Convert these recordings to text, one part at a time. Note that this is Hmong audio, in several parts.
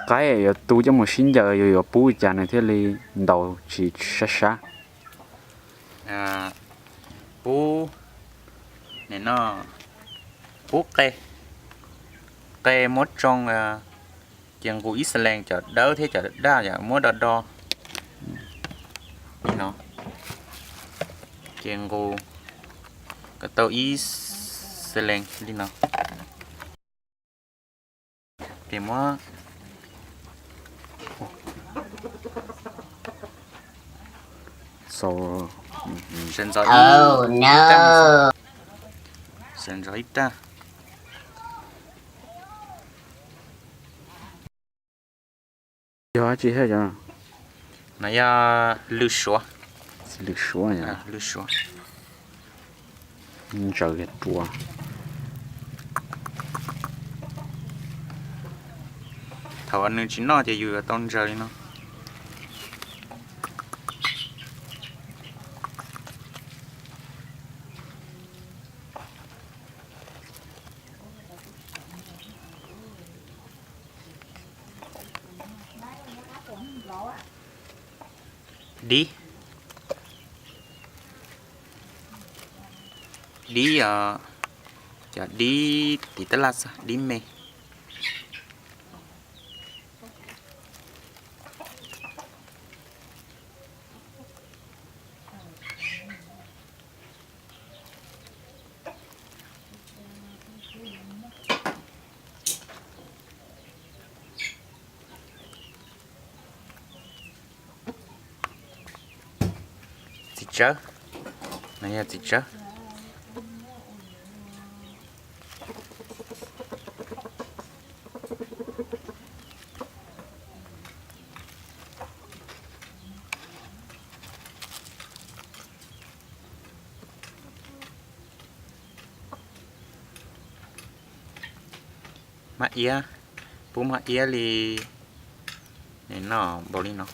Qaib yuav tu coj mus sib ncaws, yus yuav pub li cas nws thiaj li ntaus tsis sab sab? Pub, no, pub qe, qe muab tsoo, ces nqus ib xees cov dawb thiab cov daj yom, muab do do li no, ces nqus kom tau ib xees li no. Ces muab sawv ntxov ib tag, sawv ntxov ib tag. Yog dab tsi thiab cov no? Yog lw suav. Lw suav, lw suav. Ntsaws kiag rua. Thaum nws tsis noj ces yus yuav tau ntsaws li no. Dib, dib, cov dib tiv tab laj xwb, dib me. Txiv tsawb, no yog txiv tsawb. Maj iab, pub maj iab li, noj npaum li no.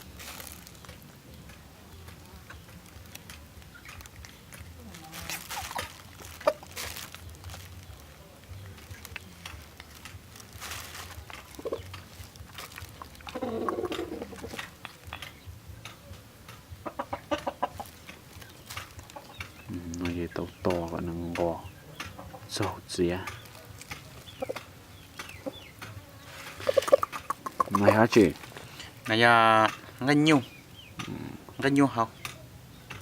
Tau tos kom nws nqos txaus txiav. No yog dab tsi? No yog nqaij nyuj, nqaij nyuj hau.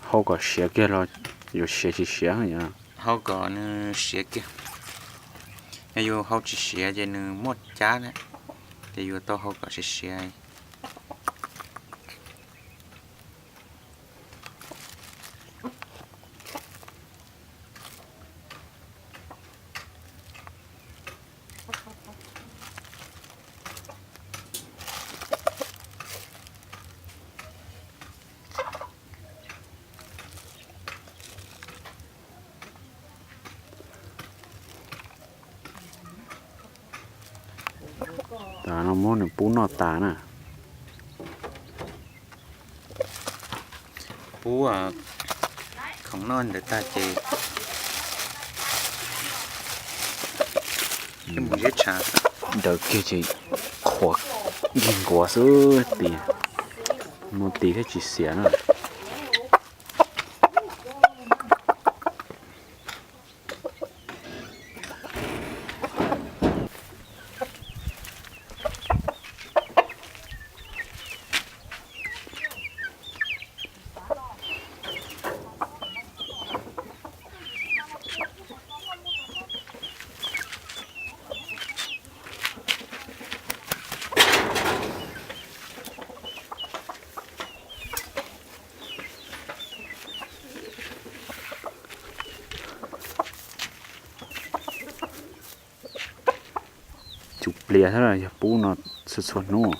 Hau kom siav kiag los yuav siav tsis siav? Hau kom nws siav kiag. Yog yus hau tsis siav ces nws muaj cab na, ces yuav tau hau kom siav siav. Tas no muab nws pub noj tas na. Pub khoom noj ntawd tag ces mus ziab tshav. Daws kiag ces qhuav nkig nkuav xwb, tis, mus tis thiab tsis xiav na. Cug plias thiab yog pub no txhua txhua hnub.